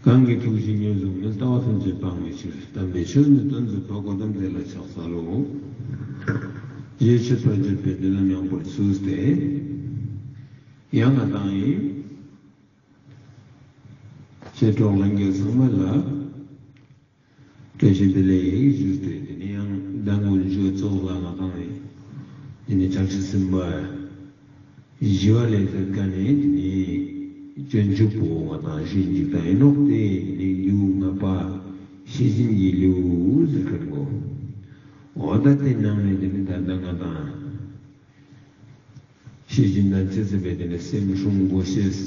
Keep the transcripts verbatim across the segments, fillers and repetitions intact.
གང་གིས་ཐུགས་རྗེས་ཉེར་བཟུང་ནས། ལྟ་བ་ཐམས་ཅད་སྤང་བའི་ཕྱིར། དམ་པའི་ཆོས་ནི་སྟོན་མཛད་པ། གོ་ཏམ་དེ་ལ་ཕྱག་འཚལ་ལོ། ཞེས་མཆོད་པར་བརྗོད་པའི་མདུན་ལམ་ཡངས་པོར་བསུས་ཏེ། ཡང་ང་དང་ཡིན། ཞེས་གྲོགས་ལྷན་རྒྱས་ཚང་མ་ལ་བཀྲ་ཤིས་བདེ་ལེགས་ཞུས་ཏེ། དེ་ནས་ཡང་ཟླ་ངོ་བཅུ་ཙོགས་ལ་ང་དང་ཡིན། དེ་ནས་ཕྱག་ཕྱི་སེམས་དཔའ་ཞི་བ་ལྷས་མཛད་མཁན་ནི་དེ་ནས་སྤྱོད་འཇུག་པོ་ང་དང་ཞུ་ཡིན་ཅིག་དང་ཡིན་ནོག། དེ་དེ་ནས་ལེའུ་ལྔ་པ་ཤེས་བཞིན་གྱི་ལེའུ་ཟེར་མཁན་པོ། འོ་ད་དེ་ནང་ནས་དེ་ནས་ད་ལྟ་ང་དང་ཤེས་བཞིན་དང་ཆ་མཉམ་པའི་དེ་ནས་སེམས་སྲུང་དགོས་ཤེས།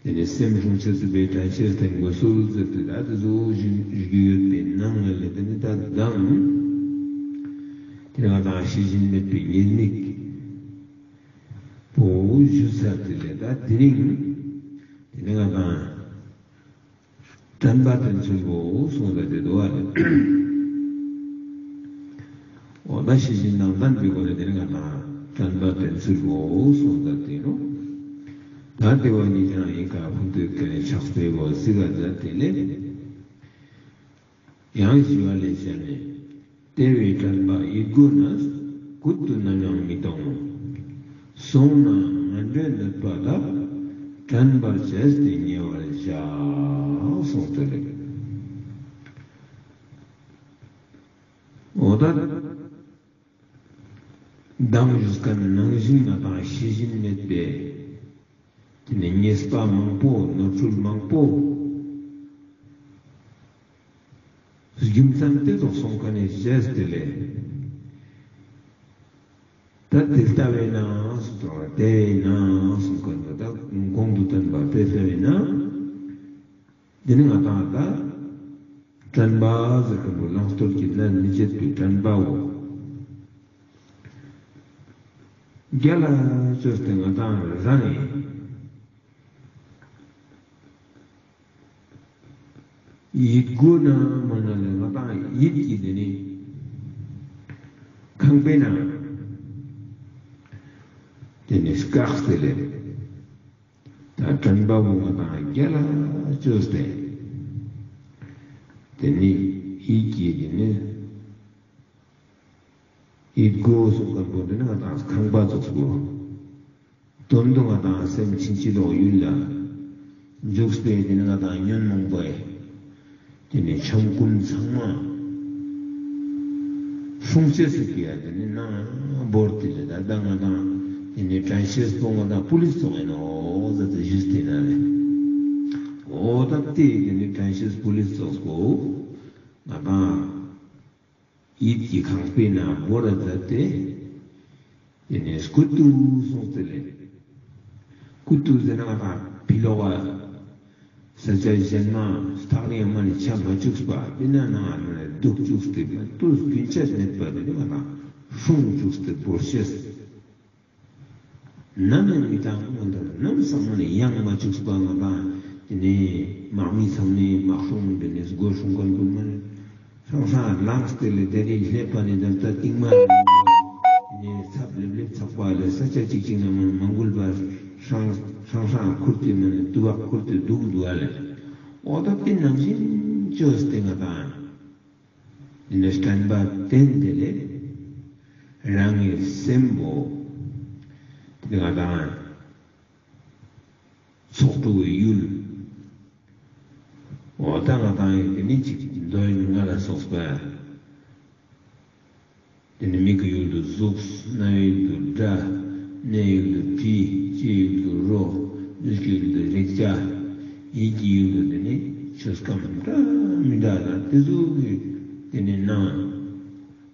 དེ་ནས་སེམས་སྲུང་ཆ་མཉམ་པའི་དྲན་ཤེས་བསྟེན་དགོས་སྲོལ་ཟེར་ཏེ་ད་དེ་ཚོ་ཞུ་ཞུ་ཡོད་པའི་ནང་ལ་དེ་ནས་ད་ལྟའང་དེ་ནས་ང་དང་ཤེས་བཞིན་མེད་པའི་ཉེས་དམིགས་པོ་ཞུ་ཚར་ཏེ་ལས། ད་དེ་རིང་དེ་ནས་ང་དང་དྲན་པ་བསྟེན་ཚུལ་བོ་གསུངས་ཏེ་འདུག་པ་ལེ། འོ་ད་ཤེས་བཞིན་དང་ལྡན་པའི་སྒོ་ནས་དེ་ནས་ང་དང་དྲན་པ་བསྟེན་ཚུལ་བོ་གསུངས་ཏེ་ནོག། ད་དེ་བོ་ཉིད་ཀྱང་ཡིན་ཁ་ཕུན་ཚོགས་ཀྱི་ཕྱག་དཔེ་བོ་གཟིགས་ས་མཛད་དེ་ལས། ཡང་ཞི་བ་ལྷས་ཞལ་ནས། དེ་བས་དྲན་པ་ཡིད་སྒོ་ནས། ཀུན་ཏུ་ནམ་ཡང་མི་གཏོང་ངོ་། སོང་ན་ངན་འགྲོའི་གནོད་པ་དག། དྲན་པར་བྱས་ཏེ་ཉེ་བར་བཞག། གསུངས་ཏེ་ལེ། འོ་ད་མདང་ཞུས་མཁན་ནང་བཞིན་ང་དང་ཤེས་བཞིན་མེད་པའི་དེ་ནས་ཉེས་པ་མང་པོ་ནོར་འཁྲུལ་མང་པོ་རྒྱུ་མཚན་དེ་ཙོགས་སོང་མཁན་ནི་བྱས་ཏེ་ལས། ད་དེ་ལྟ་བས་ན་གསུངས་ཏེ་ནོག། དེ་བས་ན་གསུངས་མཁན་པོ་ད་གོང་དུ་བསྟན་པ་དེ་ལྟ་བས་ན། དེ་ནི་ང་དང་ད་དྲན་པ་ཟེར་མཁན་པོ་བླང་དོར་གྱི་ལས་མི་བྱེད་པའི་དྲན་པའོ། རྒྱལ་ལ་བཅོས་ཏེ་ང་དང་རང་ཡིན། ཡིད་སྒོ་ན་མ་ན་ལས་ང་དང་ཡིད་ཀྱི་དེ་ནི་ཁང་པའི་ནང་དེ་ནི་བཀག་སྟེ་ལས། ད་དྲན་པ་བོ་ང་དང་རྒྱལ་ལ་བཅོས་ཏེ། དེ་ནི་ཡིད་ཀྱི་དེ་ནི་ཡིད་སྒོ་གསུངས་མཁན་པོ་དེ་ནི་ང་དང་ཁང་པ་ཙོགས་པོ། དོན་དུ་ང་དང་སེམས་ཕྱིན་ཅི་ལོག་ཡུལ་ལ་འཇུག་སྟེ་དེ་ནི་ང་དང་ཉོན་མོངས་པའི་དེ་ནི་ཆོམ་རྐུན་ཚང་མ་སྲུང་ཅེས་སི་ཕི་ཡ་དེ་ནི་ནང་བོར་ཏེ་ལས། ད་ལྟ་ང་དང་དེ་ནི་དྲན་ཤེས་པོ་ང་དང་པུ་ལིས་ཙོགས་ཡིན་ནོག་ཟེར་ཏེ་ཞུས་ཏེ་ན་ལེ། འོ་ད་དེ་དེ་ནི་དྲན་ཤེས་པུ་ལིས་ཙོགས་པོ་ང་དང་ཡིད་ཀྱི་ཁང་པའི་ནང་བོར་ར་མཛད་དེ། དེ་ནས་སྐུ་དུས་སོང་སྟེ་ལས། སྐུ་དུས་ཟེར་ན་ང་དང་ཕི་ལོག་ག་ས་ཆ་གཞན་མ་ཐག་རིང་མ་ནས་ཆ་མ་བཅུག་པ། དེ་ན་ནང་ང་ནས་སྡུག་བཅུག་སྟེ་མ་དུས་རྒྱུན་ཆད་མེད་པ་དེ་ནི་ང་དང་སྲུང་བཅུག་སྟེ་བོར་ཤེས། ནམ་ཡང་མི་གཏང་ངོ་། ད་ནམ་སང་མ་ནས་ཡང་མ་བཅུག་པ་ང་དང་དེ་ནས་དམག་མི་ཚང་མས་དམག་སྲུང་དེ་ནས་སྒོ་སྲུང་མཁན་ཀུན་མ་ནས། ཧྲང་ཧྲང་ལངས་ཏེ་ལས་དེ་རིང་སླེབས་པ་ནི་ད་ལྟ་སྟིང་མ་ནས་ཚབ་ལེབ་ལེབ་ཚགས་པ་ལས་ས་ཆ་གཅིག་གཅིག་ནས་མ་མ་འགུལ་བར་ཧྲང་ཧྲང་ཧྲང་ཁུར་ཏེ་མ་ནས་དུ་བ་ཁུར་ཏེ་འདུག་འདུག་པ་ལེ། འོ་ད་དེ་ནང་བཞིན་བཅོས་ཏེ་ང་དང་དེ་ནས་དྲན་པ་བསྟེན་ཏེ་ལས་རང་གི་སེམས་པོ་དེ་ང་དང་ཚོགས་དྲུག་གི་ཡུལ། འོ་ད་ང་དང་ཡིན་དེ་ནི་གཅིག་མདོ་ཡི་ལྔ་ལ་སོགས་པ། དེ་ནི་མིག་གི་ཡུལ་དུ་གཟུགས། རྣ་ཡི་ཡུལ་དུ་སྒྲ། སྣའི་ཡུལ་དུ་དྲི། ལྕེའི་ཡུལ་དུ་རོ། ལུས་ཀྱི་ཡུལ་དུ་རེག་བྱ། ཡིད་ཀྱི་ཡུལ་དུ་དེ་ནི་ཆོས་ཁམས་འདྲ་མི་འདྲ་ལ་དེ་ཚོ་གི་དེ་ནི་སྣང་།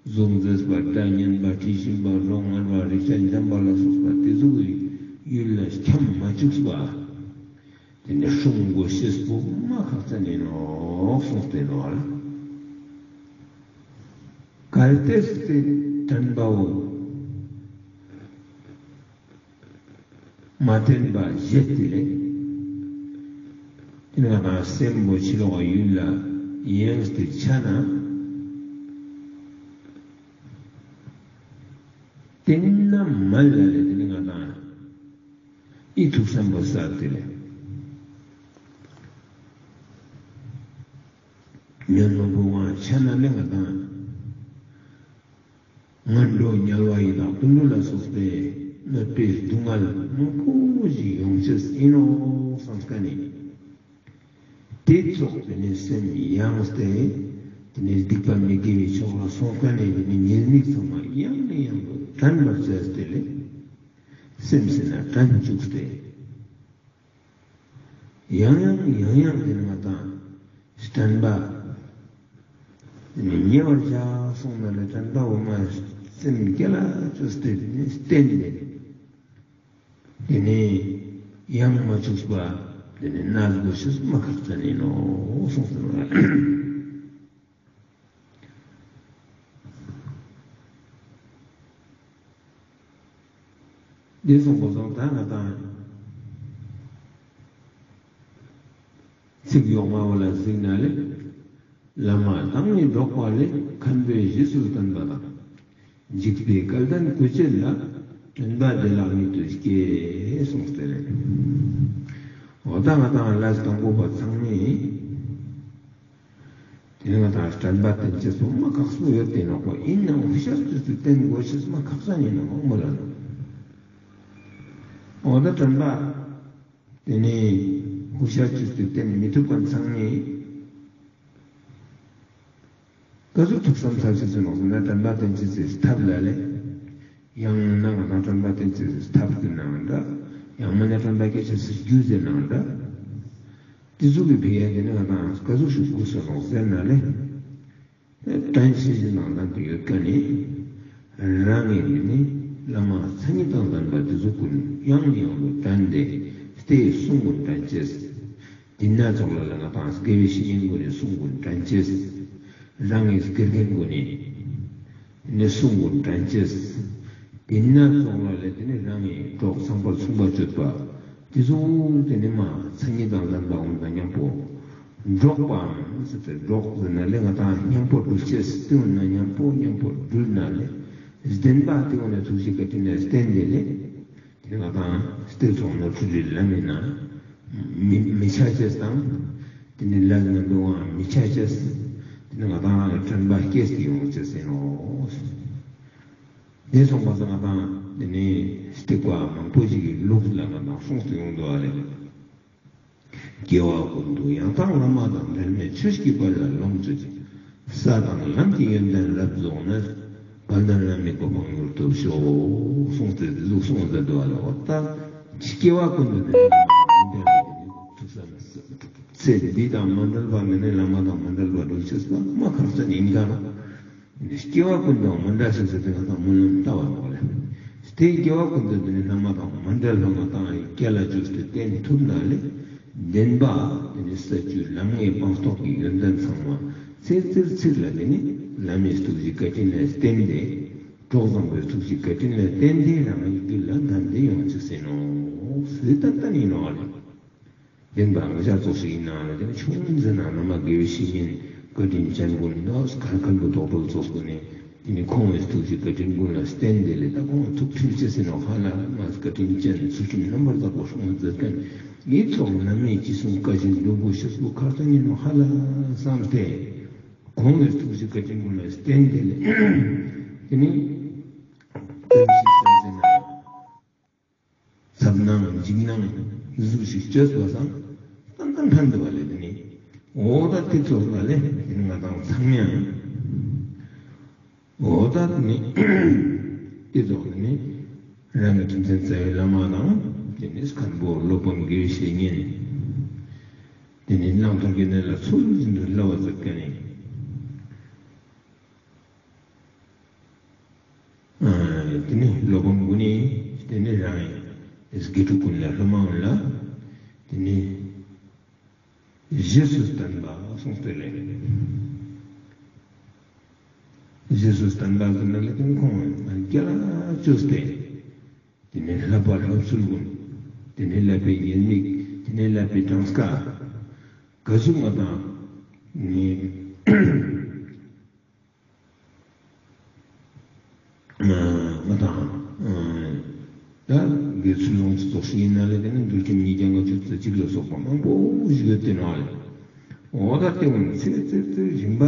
གཟུགས་མཛེས་པ། སྒྲ་སྙན་པ། དྲི་ཞིམ་པ། རོ་མངར་བ། རེག་བྱ་འཇམ་པ་ལ་སོགས་པ་དེ་ཚོ་གི་ཡུལ་ལ་འཁྱམས་མ་བཅུག་པ། དེ་ནས་སྲུང་དགོས་ཤེས་པོ་མ་ཁག་ཅན་ཡིན་ནོག་གསུངས་ཏེ་ནོག་ལེ། གལ་ཏེ་དེ་དྲན་པའོ་མ་བསྟེན་པ་བཞེད་དེ་ལས། དེ་ནི་ང་དང་སེམས་པོ་ཕྱི་ལོགས་ཡུལ་ལ་ཡེངས་ཏེ་ཆ་ན། དེ་ན་མ་ལ་ལས་དེ་ནི་ང་དང་ཨི་ཐུགས་བསམ་པོ་ཟབ་སྟེ་ལས། ཉོན་མོངས་པའི་དབང་ཆ་ན་ལེ་ང་དང་ངན་འགྲོ་དམྱལ་བ་ཡི་དྭགས་དུད་འགྲོ་ལ་སོགས་པའི་གནོད་པའི་སྡུག་བསྔལ་མང་པོ་ཞིག་ཡོང་ཅེས་ཨིན་ནོག་བསམ་ཁན་ནི། དེ་ཙོགས་དེ་ནི་སེམས་ཡངས་ཏེ་དེ་ནི་སྡིག་པ་མི་དགེ་བའི་ཕྱོགས་ལ་སོང་ཁན་ནི་དེ་ནི་ཉེས་དམིགས་ཚང་མ་ཡང་ནས་ཡང་དུ་དྲན་པར་བྱས་ཏེ་ལེ། སེམས་སེ་ན་དྲན་བཅུག་སྟེ། ཡང་ཡང་ཡང་ཡང་དེ་ནི་ང་དང་དྲན་པ་དེ་ནི་ཉེ་བར་བཞག་སོང་ན་ལེ། དྲན་པ་འོ་མ་སེམས་རྒྱ་ལ་བཅོས་ཏེ་དེ་ནི་བསྟེན་ཏེ། དེ་ནས་ཡང་མ་བཅུག་པ་དེ་ནས་གནས་དགོས་ཤེས་མ་ཁག་ཅན་ཨིན་ནོག་གསུངས་ཏེ་ནོག། དེ་སོང་པ་སང་ད་ང་དང་ཚིག་གཡོག་མ་བོ་ལ་གཟིགས་ན་ལེ། བླ་མ་དང་ནི་འགྲོགས་པ་ལས། མཁན་པོས་རྗེས་སུ་བསྟན་པ་དང་། འཇིགས་པའི་སྐལ་ལྡན་སྐུ་བྱེད་ལ། དྲན་པ་བདེ་བླག་ཉིད་དུ་སྐྱེ། གསུངས་ཏེ་ལེ། འོ་ད་ང་དང་ལས་དང་པོ་པ་ཚང་མས་དེ་ནི་ང་དང་དྲན་པ་བསྟེན་ཅེས་པོ་མ་ཁག་པོ་ཡོད་དེ་ནོག་པ། ཨིན་ནའང་ཧུ་ཤར་ཅོས་ཏེ་བསྟེན་དགོས་ཤེས་མ་ཁག་ཅན་ཨིན་ནོག་མོལ་ལ་ནོག། འོ་ད་དྲན་པ་དེ་ནི་ཧུ་ཤར་ཅོས་ཏེ་བསྟེན་མི་ཐུབ་མཁན་ཚང་མས་ག་ཟུག་ཐུགས་བསམ་ཚར་ཅེས་ཟེར་ནོག་ཟེར་ན། དྲན་པ་བསྟེན་ཅེས་སི་ཐབས་ལ་ལེ། ཡང་ན་ང་དང་དྲན་པ་བསྟེན་ཅེས་སི་ཐབས་ཀྱི་ནང་འདྲ། ཡང་མན་ན་དྲན་པ་སྐྱེ་ཅེས་སི་རྒྱུ་ཟེར་ནང་འདྲ། དེ་ཟུག་གི་ཕི་ཡ་དེ་ནི་ང་དང་ག་ཟུག་ཞིག་དགོས་ས་ནོག་ཟེར་ན་ལེ། དྲན་ཤེས་ཀྱི་ནང་དོན་དུ་ཡོད་ཀ་ནི། རང་ངི་དེ་ནི་བླ་མ་མཚན་ཉིད་དང་ལྡན་པ་དེ་ཟུག་ཀུན་ཡང་ནས་ཡང་དུ་དྲན་ཏེ་སྟེ་གསུང་ཀུན་དྲན་ཅེས། དེ་ན་ཙོགས་ལ་ལ་ང་དང་དགེ་བའི་བཤེས་གཉེན་ཀུན་ནི་གསུང་ཀུན་དྲན་ཅེས། རང་ངི་དགེ་རྒན་ཀུན་ནི་ནི་གསུང་ཀུན་དྲན་ཅེས། དེ་ན་ཙོགས་ལ་ལེ་དེ་ནི་རང་ངི་གྲོགས་ཚངས་པར་མཚུངས་པར་སྤྱོད་པ་དེ་ཟུག་དེ་ནི་མ་མཚན་ཉིད་དང་ལྡན་པ་འོ་ན་མཉམ་པོ་འགྲོགས་པའམ་ཟེར་ཏེ་འགྲོགས་ཟེར་ན་ལེ་ང་དང་མཉམ་པོ་འགྲུལ་ཅེས་དེ་འོ་ན་མཉམ་པོ་མཉམ་པོ་འགྲུལ་ན་ལེ། བདེན་པ་དེ་འོ་ན་ཐུགས་རྗེ་བཀའ་དྲིན་ལ་བརྟེན་ཏེ་ལེ། དེ་ནི་ང་དང་སྟེ་ཚོགས་ནོར་འཁྲུལ་རེ་ལམ་མེ་ན་མི་མི་ཆ་ཅེས་དང་། དེ་ནི་ལས་ངན་པའི་དབང་མི་ཆ་ཅེས། དེ་ནི་ང་དང་དྲན་པ་སྐྱེས་ཏེ་ཡོང་ཅེས་ཨིན་ནོག། དེ་སོང་པ་སང་ང་དང་དེ་ནི་སྟེ་ཀ་མང་པོ་ཞིག་གི་ལུགས་ལ་ང་དང་གསུངས་ཏེ་ཡོང་དོ་ཨ་ལེ། སྐྱེ་བ་ཀུན་ཏུ་ཡང་དག་བླ་མ་དང་། འབྲལ་མེད་ཆོས་ཀྱི་དཔལ་ལ་ལོངས་སྤྱོད་ཅིང་། ས་དང་ལམ་གྱི་ཡོན་ཏན་རབ་རྫོགས་ནས། དཔལ་ལྡན་བླ་མའི་གོ་འཕང་མྱུར་ཐོབ་ཤོག། གསུངས་ཏེ་ལུགས་གསུངས་མཛད་དོ་ཨ་ལེ། འོ་ད་སྐྱེ་བ་ཀུན་ཏུ་དེ་ནི་ཐུགས་བསམ་ཚེ་འདི་དང་མ་འབྲལ་བར་ནི་ནི་བླ་མ་དང་མ་འབྲལ་བར་འགྲུལ་ཅེས་པོ་མ་ཁག་ཅན་ཨིན་ཀ་ནོག། སྐྱེ་བ་ཀུན་ཏུ་མ་འབྲལ་ཞིང་ཟེར་ཏེ་ང་དང་སྨོན་ལམ་བཏབ་པ་ནོག་ལེ། སྟེ་སྐྱེ་བ་ཀུན་ཏུ་དེ་ནི་བླ་མ་དང་མ་འབྲལ་བླ་མ་དང་རྒྱལ་ལ་བཅོས་ཏེ་བསྟེན་ཐུབ་ན་ལེ། བདེན་པ་དེ་ནི་ས་བཅུ་ལམ་ལྔའི་སྤངས་རྟོགས་ཀྱི་ཡོན་ཏན་ཚང་མ་ཚིར་ཚིར་ཚིར་ལ་དེ་ནི་བླ་མའི་ཐུགས་རྗེ་བཀའ་དྲིན་ལ་བརྟེན་ཏེ་གྲོགས་བཟང་པོའི་ཐུགས་རྗེ་བཀའ་དྲིན་ལ་བརྟེན་ཏེ་རང་གི་རྒྱུད་ལ་ལྡན་ཏེ་ཡོང་ཅེས་ཨིན་ནོག་ཟེར་ཏན་ཏན་ཨིན་ནོག་ལེ། བདེན་པ་ང་ཞ་ཙོགས་ཤིག་ཨིན་ན་ལེ། དེ་ནི་ཆུང་ཟེར་ན་བླ་མ་དགེ་བའི་བཤེས་གཉེན་བཀའ་དྲིན་ཅན་ཀུན་ནོ་མཁན་པོ་དོག་དོག་ཙོགས་ཀུན་ནི་དེ་ནི་ཁོང་ངི་ཐུགས་རྗེ་བཀའ་དྲིན་ཀུན་ལ་བརྟེན་ཏེ་ལེ། ད་ཁོང་ཐུགས་ཁྲིམས་ཅེས་ཨིན་ནོག་ཧ་ལ་མ་བཀའ་དྲིན་ཅན་ཚུལ་ཁྲིམས་རྣམ་པར་དག་པ་སྲུང་མཛད་མཁན་ངི་ཚོགས་བླ་མའི་ཅི་གསུང་བཀའ་བཞིན་སྒྲུབ་དགོས་ཤེས་པོ་ཁག་ཅན་ཨིན་ནོག་ཧ་ལ་བསམ་སྟེ་ཁོང་ངི་ཐུགས་རྗེ་བཀའ་དྲིན་ཀུན་ལ་བརྟེན་ཏེ་ལེ། དེ་ནི་ཐུགས་རྗེ་བཀའ་དྲིན་ཅན་ཚབ་སྣང་འཇིགས་སྣང་འདི་ཟུག་ཞིག་བཅོས་པ་སང་ཏན་ཏན་ཕན་འདུག་པ་ལེ། དེ་ནི་འོ་ད་དེ་ཚོགས་ལ་ལེ་དེ་ནི་ང་དང་ཚང་མ་ཡང་འོ་ད་དེ་ནི་དེ་ཚོགས་དེ་ནི་རང་གི་ཁྲིམས་ཆེན་རྩ་བའི་བླ་མ་དང་དེ་ནི་མཁན་པོ་སློབ་དཔོན་དགེ་བའི་བཤེས་གཉེན་དེ་ནི་བླང་དོར་གྱི་གནས་ལ་ཚུལ་བཞིན་དུ་སླུ་བ་མཛད་མཁན་ནི། ཨ་དེ་ནི་སློབ་དཔོན་ཀུན་ནི་དེ་ནི་རང་ངི་དགེ་ཕྲུག་ཀུན་ལ་སློབ་མ་ཀུན་ལ་དེ་ནི་རྗེས་སུ་བསྟན་པ་གསུངས་ཏེ་ལེ། རྗེས་སུ་བསྟན་པ་ཟེར་ན་ལེ་དེ་ནི་ཁོང་རྒྱལ་ལ་བཅོས་ཏེ་དེ་ནི་བསླབ་པ་བསླབ་ཚུལ་ཀུན་དེ་ནི་བསླབ་པའི་ཉེས་དམིགས་དེ་ནི་བསླབ་པའི་གྲངས་ཀ་ག་ཟུག་ང་དང་ནི་ང་དང་ད་དགེ་ཚུལ་སློང་ཚོགས་ཤིག་ཨིན་ན་ལེ། དེ་ནི་འདུལ་ཁྲིམས་ཉིས་བརྒྱ་ལྔ་བཅུ་རྩ་གཅིག་ལ་སོགས་པ་མང་པོ་ཞིག་ཡོད་དེ་ནོག་ལེ། འོ་ད་ཏེ་བོ་ནི་ཚེ་ཚེ་ཚེ་རིམ་པ་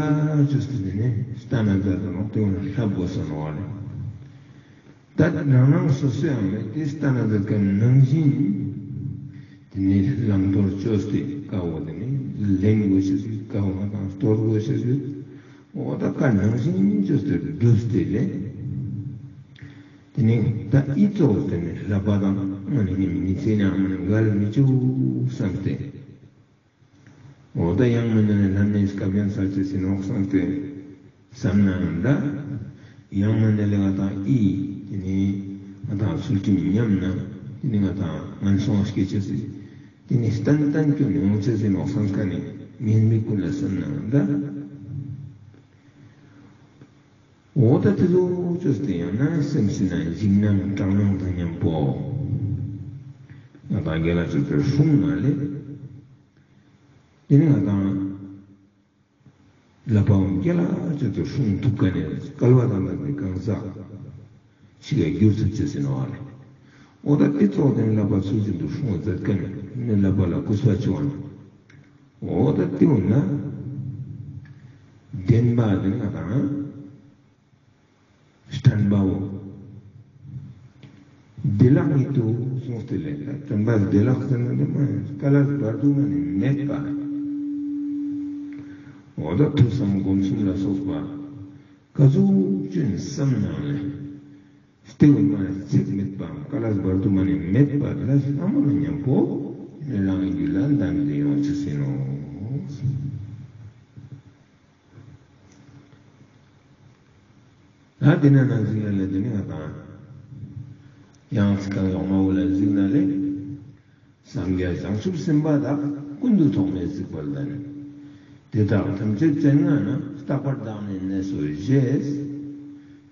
ཅོས་ཏེ་ཏེ་ནེ་སྟན་ན་མཛད་དེ་ནོག། ཏེ་བོ་ནི་ལྷབ་དགོས་ས་ནོག་ལེ། ད་རང་རང་སོ་སོའང་ལེ་ཏེ་སྟན་ན་མཛད་ཁན་ནང་བཞིན་ཏེ་ནེ་བླང་དོར་ཅོས་ཏེ་ཀ་བོ་ཏེ་ནེ་ལེན་དགོས་ཤེས་ཡོད། ཀ་བོ་ང་དང་སྟོར་དགོས་ཤེས་ཡོད། འོ་ད་ཀ་ནང་བཞིན་ཅོས་ཏེ་སྒྲུབས་ཏེ་ལེ། ཏེ་ནེ་ད་འི་ཙོགས་ཏེ་ནེ་ལྷབ་པ་དང་ང་ནི་ཉི་མ་ཉི་ཚེ་ནང་ང་ནི་འགལ་མི་ཅུག་བསམས་ཏེ། འོ་ད་ཡང་མིན་ན་ལེ་ལྷན་ནེ་སྐབས་ཡང་ཚར་ཅེས་ཨིན་ནོག་བསམས་ཏེ་བསམ་ནའང་འདྲ། ཡང་མིན་ན་ལེ་ང་དང་འི་ཏེ་ནེ་ང་དང་ཚུལ་ཁྲིམས་ཉམས་ན་ཏེ་ནེ་ང་དང་ངན་སོང་སྐྱེ་ཅེས་སི་ཏེ་ནེ་སྟན་སྟན་སྐྱོན་ཡོང་ཅེས་ཨིན་ནོག་བསམས་ཀ་ནེ་ངན་མི་ཀུན་ལ་བསམ་ནའང་འདྲ། འོ་ད་ཏེ་ཙོགས་ཅོས་ཏེ་ཡང་ན་སེམས་སི་ནང་འཇིགས་སྣང་སྐྲག་སྣང་དང་ཉམ་པོ་ང་དང་རྒྱལ་ལ་ཅོས་ཏེ་སྲུང་ན་ལེ། ཏེ་ནེ་ང་དང་ལྷབ་པའང་རྒྱལ་ལ་ཅོས་ཏེ་སྲུང་ཐུབ་ཁན་ནི་སྐལ་བ་དང་ལྡན་པའི་གང་ཟག་ཅིག་ག་གྱུར་ཐུབ་ཅེས་ཨིན་ནོག་ལེ། འོ་ད་ཏེ་ཙོགས་ཏེ་ནེ་ལྷབ་པ་ཚུལ་བཞིན་དུ་སྲུང་བ་མཛད་ཁན་ནི་ལྷབ་པ་ལ་གུས་པ་ཅོ་བ་ནི། འོ་ད་ཏེ་འོ་ན་བདེན་པ་ཏེ་ནེ་ང་དང་དྲན་པའོ། བདེ་བླག་ཉིད་དུ་གསུངས་ཏེ་ལེ། དྲན་པ་བདེ་བླག་ཟེར་ན་ནི་མ་ཡིན། སྐལ་བ་བར་དུ་མ་ནེ་མེད་པ། འོ་ད་ཐོས་བསམ་སྒོམ་གསུམ་ལ་སོགས་པ་ག་ཟུག་ཅོས་བསམ་ནའང་ལེ། ཏེ་བོ་མ་ནེ་ཚེགས་མེད་པའམ་སྐལ་བ་བར་དུ་མ་ནེ་མེད་པ་ལ་ལྷ་མོ་ལ་ཉམ་པོ་ནི་རང་རྒྱུད་ལ་ལྡན་ཏེ་ཡོང་ཅེས་ཨིན་ནོག། ད་ཏེ་ནེ་ནང་བཞིན་ལ་ལེ་ཏེ་ནེ་ང་དང་ཡང་ཚིག་རྐང་ཡོག་མ་བོ་ལ་གཟིགས་ན་ལེ། སངས་རྒྱས་བྱང་ཆུབ་སེམས་དཔའ་དག། ཀུན་ཏུ་ཐོགས་མེད་གཟིགས་པར་ལྡན། དེ་དག་ཐམས་ཅད་སྤྱན་སྔ་ན། རྟག་པར་བདག་ནི་གནས་སུ་བཞེས།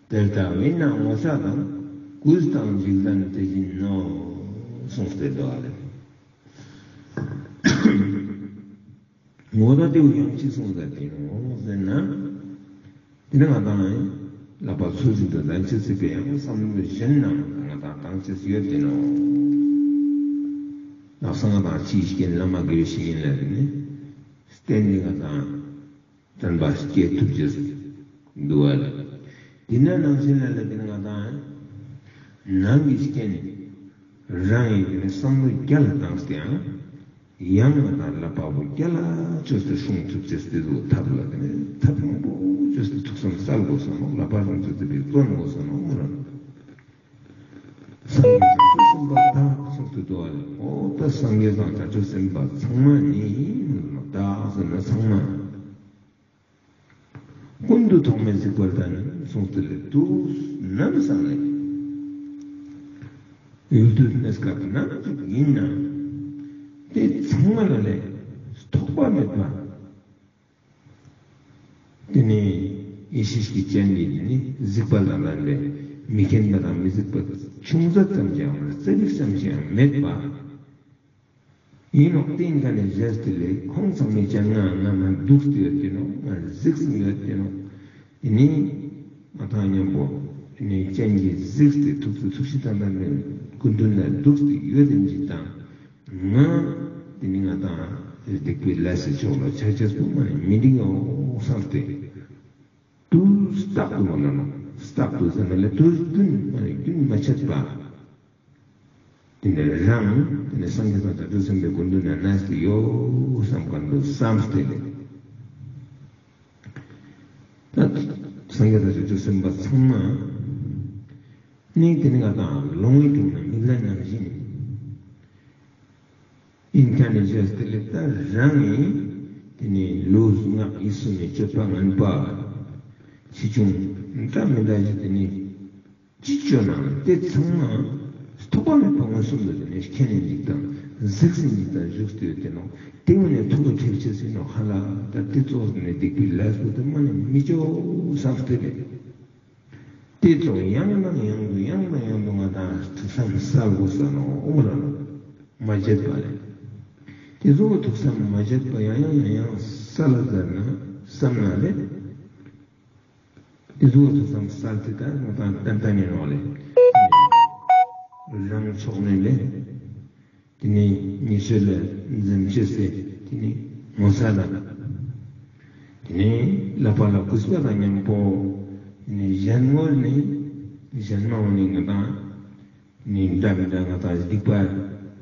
དེ་ལྟ་བས་ན་ངོ་ཚ་དང་། གུས་དང་འཇིགས་ལྡན་དེ་བཞིན་ནོ། གསུངས་ཏེ་འདུག་ལེ། འོ་ད་ཏེ་བོ་ཡང་ཅི་གསུངས་ཏེ་ཨིན་ནོག་ཟེར་ན། ཏེ་ནེ་ང་དང་ལྷབ་པ་ཚུལ་བཞིན་དུ་ལྡན་ཅེས་སི་ཕིའ་ཡང་བསམ་བློ་གཞན་ནང་ང་དང་བཏང་ཅེས་ཡོད་ཏེ་ནོག། ལགས་སོ། ང་དང་ཅི་ཞིག་ཡིན་བླ་མ་དགེ་བའི་བཤེས་གཉེན་ལ་ནི་བརྟེན་ནེ་ང་དང་དྲན་པ་སྐྱེ་ཐུབ་ཅེས་འདུག་པ་ལེ། ཏེ་ནེ་ནང་བཞིན་ལ་ལེ་ཏེ་ནེ་ང་དང་ནང་གི་རྐྱེན་རང་ཡིན་ཏེ་ནེ་བསམ་བློ་རྒྱལ་ལ་བཏང་སྟེ་ཡང་ཡང་ང་དང་ལྷབ་པ་བོ་རྒྱལ་ལ་ཅོས་ཏེ་སྲུང་ཐུབ་ཅེས་ཏེ་ཟུག་ཐབས་ལ་ཏེ་ནེ་ཐབས་མང་པོ་ཅོས་ཏེ་ཐུགས་བསམ་གསལ་དགོས་ས་ནོག། ལྷབ་པ་སྲུང་ཅེས་ཏེ་བི་བརྩོན་དགོས་ས་ནོག་མོ་རང་། སངས་རྒྱས་བྱང་ཆུབ་སེམས་དཔའ་དག་གསུངས་ཏེ་འདུག་པ་ལེ། འོ་ད་སངས་རྒྱས་དང་བྱང་ཆུབ་སེམས་དཔའ་ཚང་མ་ནི་དག་ཟེར་ན་ཚང་མ། ཀུན་ཏུ་ཐོགས་མེད་གཟིགས་པར་ལྡན་གསུངས་ཏེ་ལེ། དུས་ནམ་སང་ལེ། ཡུལ་དུས་གནས་སྐབས་ནམ་ཞིག་ཡིན་ན། ཏེ་ཚང་མ་ལ་ལེ་ཐོགས་པ་མེད་པ། ཏེ་ནེ་ཡེ་ཤེས་ཀྱི་སྤྱན་གྱིས་ཏེ་ནེ་གཟིགས་པ་དང་ལྡན་པའི་མི་མཁྱེན་པ་དང་མི་གཟིགས་པ་ཅུང་ཟད་ཙམ་ཞིག་ཡང་རྩ་བ་ཙམ་ཞིག་ཡང་མེད་པ། ཨིན་ནོག། ཏེ་ཨིན་ཁན་ནི་རྗེས་ཏེ་ལེ་ཁོང་ཚང་མའི་སྤྱན་སྔ་ང་ང་དུག་སྟེ་ཡོད་ཏེ་ནོག། ང་གཟིགས་སེ་ཡོད་ཏེ་ནོག། ཏེ་ནེ་ང་དང་ཉམ་པོ་ཏེ་ནེ་སྤྱན་གྱིས་གཟིགས་ཏེ་ཐུགས་སུ་ཐུགས་རྗེ་དང་ལྡན་པའི་སྐུ་མདུན་ལ་དུག་སྟེ་ཡོད་ཏེ་ཅིག་དང་ང་ཏེ་ནེ་ང་དང་སྡིག་པའི་ལས་སི་ཕྱོགས་ལ་ཆ་ཅེས་པོ་མ་ནེ་མི་འགྲིག་ཡོད་བསམས་ཏེ། དུས་རྟག་ཏུ་མ་ལ་ནོག། རྟག་ཏུ་ཟེར་ན་ལེ་དུས་རྒྱུན་མ་ནེ་རྒྱུན་མ་ཆད་པ། ཏེ་ནེ་རང་ཏེ་ནེ་སངས་རྒྱས་དང་བྱང་ཆུབ་སེམས་དཔའི་སྐུ་མདུན་ན་གནས་ཏེ་ཡོད་བསམ་ཁན་བོ་བསམས་ཏེ་ལེ། ད་སངས་རྒྱས་དང་བྱང་ཆུབ་སེམས་དཔའ་ཚང་མ་ནི་ཏེ་ནེ་ང་དང་ལོང་བའི་སྟེང་ན་མིག་ལན་ནང་བཞིན། ཨིན་ཁན་ནི་རྗེས་ཏེ་ལེ་ད་རང་ངི་ཏེ་ནེ་ལུས་ངག་ཡིད་གསུམ་ནི་སྤྱོད་པ་ངན་པ་ཆེ་ཆུང་འདྲ་མི་འདྲ་ཞིག་ཏེ་ནེ་ཅི་ཅོ་ན་ཏེ་ཚང་མ་ཐོགས་པ་མེད་པ་མངོན་སུམ་དུ་ཏེ་ནེ་མཁྱེན་ནེ་ཅིག་དང་གཟིགས་སེ་ཅིག་དང་བཞུགས་ཏེ་ཡོད་ཏེ་ནོག། ཏེ་བོ་ནི་ཐུགས་ཁྲེལ་ཅེས་ཨིན་ནོག་ཧ་ལ། ད་ཏེ་ཙོགས་ནི་སྡིག་པའི་ལས་པོ་ཏེ་མ་ནེ་མི་ཅོ་བསམས་ཏེ་ལེ། ཏེ་ཙོགས་ཡང་དང་ཡང་དུ་ཡང་དང་ཡང་དུ་ང་དང་ཐུགས་བསམ་གསལ་དགོས་ས་ནོག་ཨོ་ར་ནོག། མ་བརྗེད་པ་ལེ། ཏེ་ཙོགས་ཐུགས་བསམ་མ་བརྗེད་པ་ཡང་ཡང་ཡང་ཡང་གསལ་ལ་ཟེར་ན་བསམ་ན་ལེ། ཏེ་ཙོགས་ཐུགས་བསམ་གསལ་ཏེ་ད་ང་དང་ཏན་ཏན་ཨིན་ནོག་ལེ། རང་ཕྱོགས་ནེ་ལེ། ཏེ་ནེ་ཉེ་ཞ་ལ་འཛེམ་ཅེས་སི་ཏེ་ནེ་ངོ་ཚ་དང་ དེ་ནས་བསླབ་པ་ལ་གུས་པ་དང་མཉམ་པོ་དེ་ནས་གཞན་ངོ་ནས་གཞན་མ་འོང་ནས་ང་དང་ནི་འདྲ་མི་འདྲ་ང་དང་སྡིག་པ་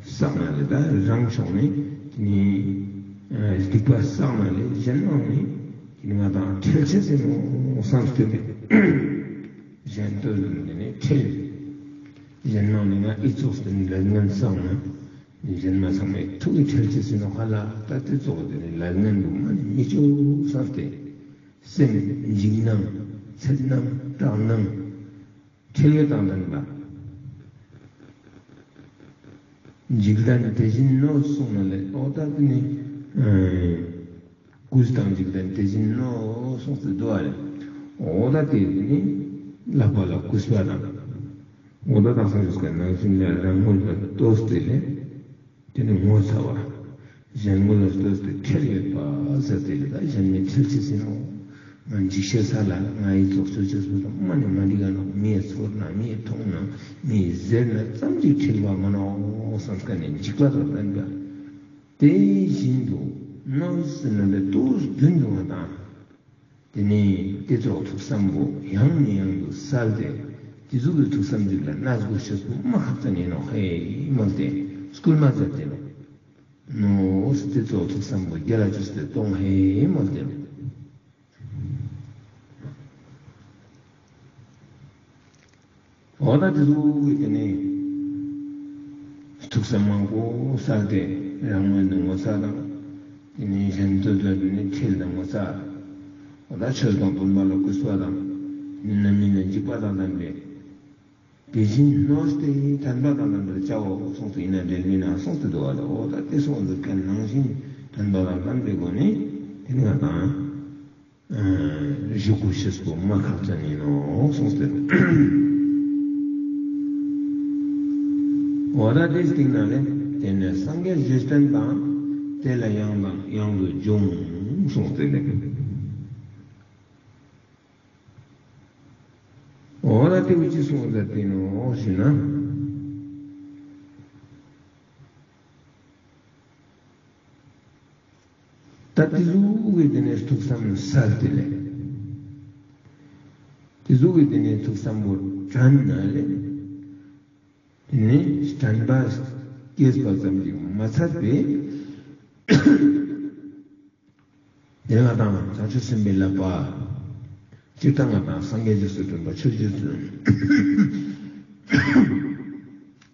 བསགས་ན་ལེ། ད་རང་ཕྱོགས་ནས་ནི་སྡིག་པ་བསགས་ན་ལེ་གཞན་མ་འོང་ནས་ནི་ང་དང་ཁྲེལ་ཆེ་སེ་ནོ་བསམ་སྟེ་ནི་གཞན་དོན་ནི་ཁྲེལ། གཞན་མ་འོང་ནས་ང་ཨི་ཙོགས་སེ་ནི་ལས་ངན་བསགས་ན། གཞན་མ་ཚང་མའི་ཐུགས་ཀྱི་ཁྲེལ་ཆེ་སེ་ནོ་ཧ་ལ། ད་དེ་ཙོགས་དེ་ནི་ལས་ངན་པོ་མ་ནི་མི་ཅོ་བསམ་སྟེ། སེམས་འཇིགས་སྣང་འཚེར་སྣང་སྐྲག་སྣང་ཁྲེལ་ཡོད་དང་ལྡན་པ། འཇིག་རྟེན་དེ་བཞིན་ནོ་གསུངས་ན་ལེ། འོ་ད་དེ་ནི་གུས་དང་འཇིག་རྟེན་དེ་བཞིན་ནོ་གསུངས་ཏེ་འདུག་པ་ལེ། འོ་ད་དེ་ནི་བསླབ་པ་ལ་གུས་པ་དང་། འོ་ད་དག་ས་རིས་ཀ་ནང་བཞིན་ལ་རང་ངོ་ལ་ལྟོས་ཏེ་ལེ། དེ་ནི་ངོ་ཚ་བ། གཞན་ངོ་ལ་ལྟོས་ཏེ་ཁྲེལ་ཡོད་པ་ཟེར་ཏེ་ལེ། ད་གཞན་མི་ཁྲེལ་ཆེ་སེ་ནོ། ང་འཇིགས་ཤེས་ས་ལ་ང་ཨི་ཙོགས་ཅོ་ཅེས་པོ་དང་མ་ནི་མ་འགྲིག་ག་ནོ། མིའི་ཚོར་ན་མིའི་མཐོང་ན་མིའི་ཟེར་ན་ཙམ་ཅིག་ཁྲེལ་བ་མ་ནོ་བསམ་ཁན་ནི་འཇིགས་པ་དང་ལྡན་པ། དེ་བཞིན་དུ་ནོ་ཟེར་ན་ལེ་དུས་རྒྱུན་དུ་ང་དང་དེ་ནས་དེ་ཙོགས་ཐུགས་བསམ་པོ་ཡང་ནས་ཡང་དུ་གསལ་ཏེ། དེ་ཟུག་གི་ཐུགས་བསམ་ཅིག་ལ་གནས་དགོས་ཤེས་པོ་མ་ཁག་ཅན་ཡིན་ནོ་ཧེ་མོལ་ཏེ་སྐུལ་མ་མཛད་དེ་ནོ། ནོ་དེ་ཙོགས་ཐུགས་བསམ་པོ་རྒྱལ་ལ་ཅོས་ཏེ་གཏོང་ཧེ་མོལ་ཏེ་ནོ། འོ་ད་དེ་ཟུག་གི་དེ་ནས་ཐུགས་བསམ་མང་པོ་གསལ་ཏེ་རང་ངོས་ནས་ངོ་ཚ་དང་། དེ་ནས་གཞན་དོན་དུ་ནི་ཁྲེལ་དང་ངོ་ཚ། འོ་ད་ཆོས་དང་བསྟུན་པ་ལ་གུས་པ་དང་། རྣམ་སྨིན་ལ་འཇིགས་པ་དང་ལྡན་པའི། དེ་བཞིན་ནོ་སྟེ་དྲན་པ་དང་ལྡན་པར་བྱའོ་གསུངས་ཏེ་ཡིན་ན་འབྲེལ་མིན་ན་གསུངས་ཏེ་འདུག་པ་ལེ། འོ་ད་དེ་གསུངས་ཏེ་ཀ་ནང་བཞིན་དྲན་པ་དང་ལྡན་པའི་སྒོ་ནས་དེ་ནི་ང་དང་ཨ་ཞུ་དགོས་ཤེས་པོ་མ་ཁག་ཅན་ཡིན་ནོ་གསུངས་ཏེ། འོ་ད་དེའི་སྟེང་ན་ལེ་དེ་ནས་སངས་རྒྱས་རྗེས་དྲན་དང་དེ་ལ་ཡང་དང་ཡང་དུ་འབྱུང་གསུངས་ཏེ་ལེ། འོ་ད་དེ་བོ་ཅི་གསུངས་ཏེ་ནོ་ཞེ་ན། ད་དེ་ཟུག་གི་དེ་ནས་ཐུགས་བསམ་གསལ་ཏེ་ལེ། དེ་ཟུག་གི་དེ་ནས་ཐུགས་བསམ་པོ་དྲན་ན་ལེ། དེ་ནས་དྲན་པ་སྐྱེས་པ་ཙམ་གྱིས་མ་ཚད་པའི། དེ་ང་དང་བྱང་ཆུབ་སེམས་དཔའི་བསླབ་པ། སྤྱིར་བཏང་ང་དང་སངས་རྒྱས་རྗེས་སུ་དྲན་པ། ཆོས་རྗེས་སུ།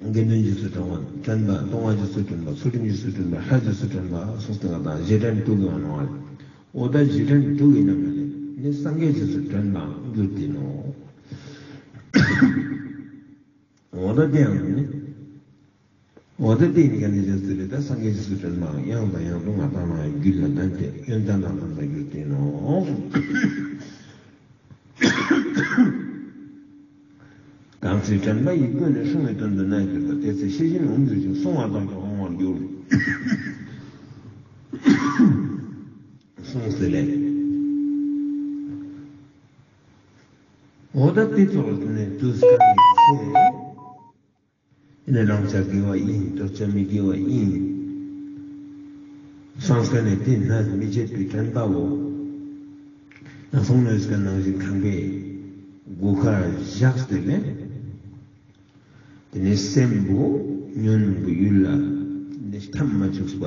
དགེ་འདུན་རྗེས་སུ་དྲན་པ། དྲན་པ། ལྟུང་བ་རྗེས་སུ་དྲན་པ། ཚུལ་ཁྲིམས་རྗེས་སུ་དྲན་པ། ལྷ་རྗེས་སུ་དྲན་པ་གསུངས་ཏེ་ང་དང་རྗེས་དྲན་དྲུག་ཡོད་ནོ་ཨ་ལེ། འོ་ད་རྗེས་དྲན་དྲུག་ཡིན་ན་མ་ལེ་ནི་སངས་རྒྱས་རྗེས་སུ་དྲན་པའང་འགྱུར་ཏེ་ནོ། འོ་ད་དེ་ཡང་ནི། འོ་ད་དེ་ཡིན་ཀ་ནི་རྗེས་སུ་ལེ། ད་སངས་རྒྱས་རྗེས་སུ་དྲན་པའང་ཡང་དང་ཡང་དུ་ང་དང་ན་རྒྱུད་ལ་ལྡན་ཏེ་ཡོན་ཏན་དང་ལྡན་པར་གྱུར་ཏེ་ནོ། གང་ཚེ་དྲན་པ་ཡིས་ཀུན་ནས་བསྲུང་བའི་དོན་དུ་གནས་གྱུར་པ། དེ་ཚེ་ཤེས་བཞིན་འོང་གྱུར་ཅིང་། བསྲུང་བ་དག་ཀྱང་འོང་བར་འགྱུར། གསུངས་ཏེ་ལེ། འོ་ད་དེ་ཙོགས་ནས་དུས་སྐབས་ཀྱི་ཚེ། ཨེ་ནི་བླང་བྱ་དགེ་བ་ཡིན། འདོད་བྱ་མི་དགེ་བ་ཡིན། སོང་ཙ་ན་དེ་ནས་མི་བརྗེད་པའི་དྲན་པ་བོ། ད་གསུངས་ནོ་ཡོད་ཀ་ནང་བཞིན་ཁང་པའི་སྒོ་ཁར་བཞག་སྟེ་ལེ། དེ་ནས་སེམས་པོ་ཉོན་མོངས་པའི་ཡུལ་ལ་དེ་ནས་འཐམ་མ་བཅུག་པ།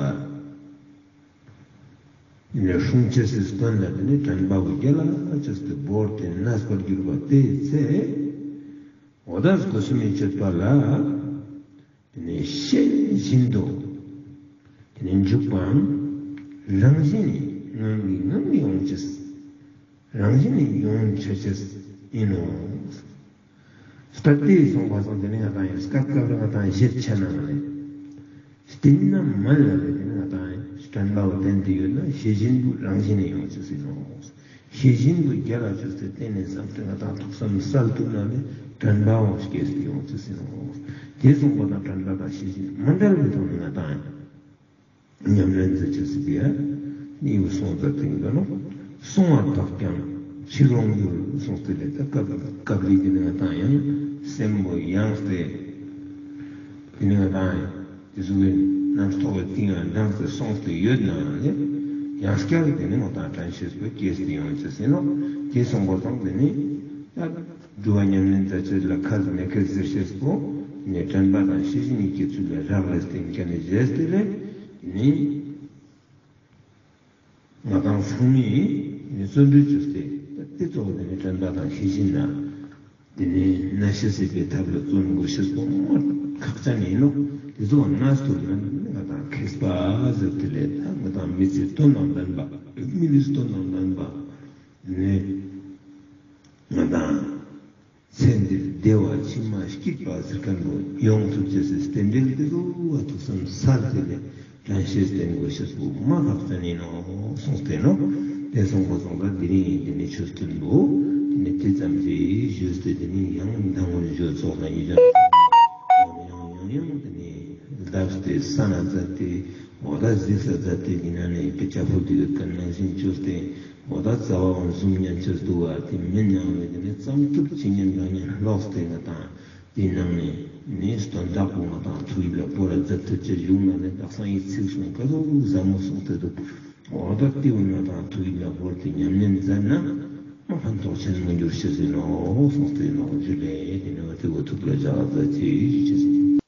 དེ་ནས་སྲུང་ཅེས་སི་དོན་ལ་དེ་ནས་དྲན་པ་བོ་རྒྱལ་ལ་ཅོས་ཏེ་བོར་ཏེ་གནས་པར་གྱུར་པ་དེའི་ཚེ། འོ་ད་སྒོ་གསུམ་མི་བསྐྱོད་པ་ལ། དེ་ནས་ཤེས་བཞིན་དུ། དེ་ནས་འཇུག་པའང་རང་བཞིན་ནི་ངང་གིས་ངང་གིས་ཡོང་ཅེས། རང་བཞིན་ནི་ཡོང་ཆ་ཅེས་ཡིན་ནོ། ད་དེ་སོང་པ་སང་དེ་ནས་ང་དང་ཡང་སྐབས་སྐབས་ལ་ང་དང་ཞེད་ཆ་ན་ང་ནས། བསྟེན་ན་མ་ལ་ལ་དེ་ནས་ང་དང་དྲན་པ་བོ་བསྟེན་ཏེ་ཡོད་ན་ཤེས་བཞིན་དུ་རང་བཞིན་ནི་ཡོང་ཅེས་ཡིན་ནོ། ཤེས་བཞིན་དུ་རྒྱལ་ལ་ཅོས་ཏེ་བསྟེན་ནས་བསམ་སྟེ་ང་དང་ཐུགས་བསམ་གསལ་ཐུབ་ན་ནི་དྲན་པའང་སྐྱེས་ཏེ་ཡོང་ཅེས་ཡིན་ནོ། དེ་གསུངས་པ་དང་དྲན་པ་དང་ཤེས་བཞིན་མ་འབྲལ་བའི་ཐོག་ནས་ང་དང་ཉམས་ལེན་མཛད་ཅེས་སི་ཕི་ཡ་ནི་ཡུལ་སོང་ཙ་ཐིང་དུ་ནོ། བསྲུང་བ་དག་ཀྱང་ཕྱིར་འོང་འགྱུར་གསུངས་ཏེ་ལེ། ད་སྐབས་སྐབས་རེ་དེ་ནས་ང་དང་ཡང་སེམས་པོ་ཡེངས་ཏེ་དེ་ནས་ང་དང་ཡང་། དེ་ཟུག་གི་རྣམ་རྟོག་གི་གཏིང་ལ་འབྲངས་ཏེ་སོང་སྟེ་ཡོད་ན་ཡང་ལེ། ཡང་སྐྱར་དེ་ནི་ང་དང་དྲན་ཤེས་པོ་སྐྱེས་ཏེ་ཡོང་ཅེས་ཡིན་ནོག། དེ་སོང་པ་དང་དེ་ནི་ད་སྒྲུབ་པ་ཉམས་ལེན་མཛད་ཅེས་ལ་ཁག་མེད་ཁག་ཟེར་ཤེས་པོ་ནི་དྲན་པ་དང་ཤེས་བཞིན་གཉིས་ཀྱི་ཚུལ་ལ་རག་ལས་ཏེ་ཀ་ནི་བཞེས་ཏེ་ལས་ནི། ང་དང་ཚང་མས་ནི་བརྩོན་འགྲུས་བཅོས་ཏེ་ད་དེ་གཙོ་བོ་དེ་ནི་དྲན་པ་དང་ཤེས་བཞིན་ན་དེ་ནི་གནས་སྐབས་སད་པའི་ཐབས་ལ་བརྩོན་དགོས་ཤེས་པོ་མ་ཁག་ཅན་ཡིན་ནོག། དེ་ཚོ་གནས་ཐུབ་ན་ང་དང་མཁས་པ་ཟེར་ཏེ་ལས་ད་ང་དང་མི་ཚེ་དོན་དང་ལྡན་པ་མི་ལུས་དོན་དང་ལྡན་པ་ནི་ང་དང་ཚེ་འདིར་བདེ་བ་ཕྱི་མ་སྐྱིད་པ་ཟེར་མཁན་པོ་ཡོང་ཐུབ་ཅེས་སི་རྟེན་འབྲེལ་དེ་ཚོ་བ་ཐུགས་བསམ་སལ་ཏེ་ལས་དྲན་ཤེས་བསྟེན་དགོས་ཤེས་པོ་མ་ཁག་ཅན་ཡིན་ནོག་གསུངས་ཏེ་ནོག། དེ་སོང་པ་སོང་ད་དེ་རིང་དེ་ནི་ཆོས་ཐུན་པོ་དེ་ནི་དེ་ཙམ་གྱིས་ཞུས་ཏེ་དེ་ནི་ཡང་མདང་ངོར་ཞུ་ཚོགས་ལ་ཡིད་ཅན་ཡང་ཡང་ཡང་དེ་ནི་ལྡབས་ཏེ་ས་ན་མཛད་དེ་འོ་ད་གཟིགས་ས་མཛད་དེ་དེ་ན་ནི་དེ་ཅ་ཕོ་དེ་ཡོད་མཁན་ནང་བཞིན་བཅོས་ཏེ། འོ་ད་རྩ་བ་འོང་གསུམ་ཉན་ཆེར་འདུག་པ་དེ་མིན་ནང་བས་དེ་ནི་གཙང་ཐུབ་ཅི་ཉན་རང་ཉན་ལོག་སྟེ་ང་དང་དེའི་ནང་ནས་ནི་སྟོན་ཐག་པོ་ང་དང་ཐུགས་ཡིད་ལ་བོར་ར་མཛད་ཐུབ་ཅེས་བྱུང་ན་ནི་དག་སང་ཡི་ཚིག་གསུང་ཀ་ཟུག་ཟབ་མོ་གསུངས་ཏེ་འདུག། འོ་ད་དེ་བོ་ང་དང་ཐུགས་ཡིད་ལ་བོར་ཏེ་ཉམས་ལེན་མཛད་ན་མ་ཕན་ཐོགས་ཆེན་མོ་འགྱུར་ཤེས་ཡིན་ནོག་གསུངས་ཏེ་ནོག་ཞུ་ལེ། དེ་ནི་བ་དེ་བོ་ཐུགས་ལ་འཇགས་མཛད་ཅེས་ཞུ་ཅེས་ཡིན།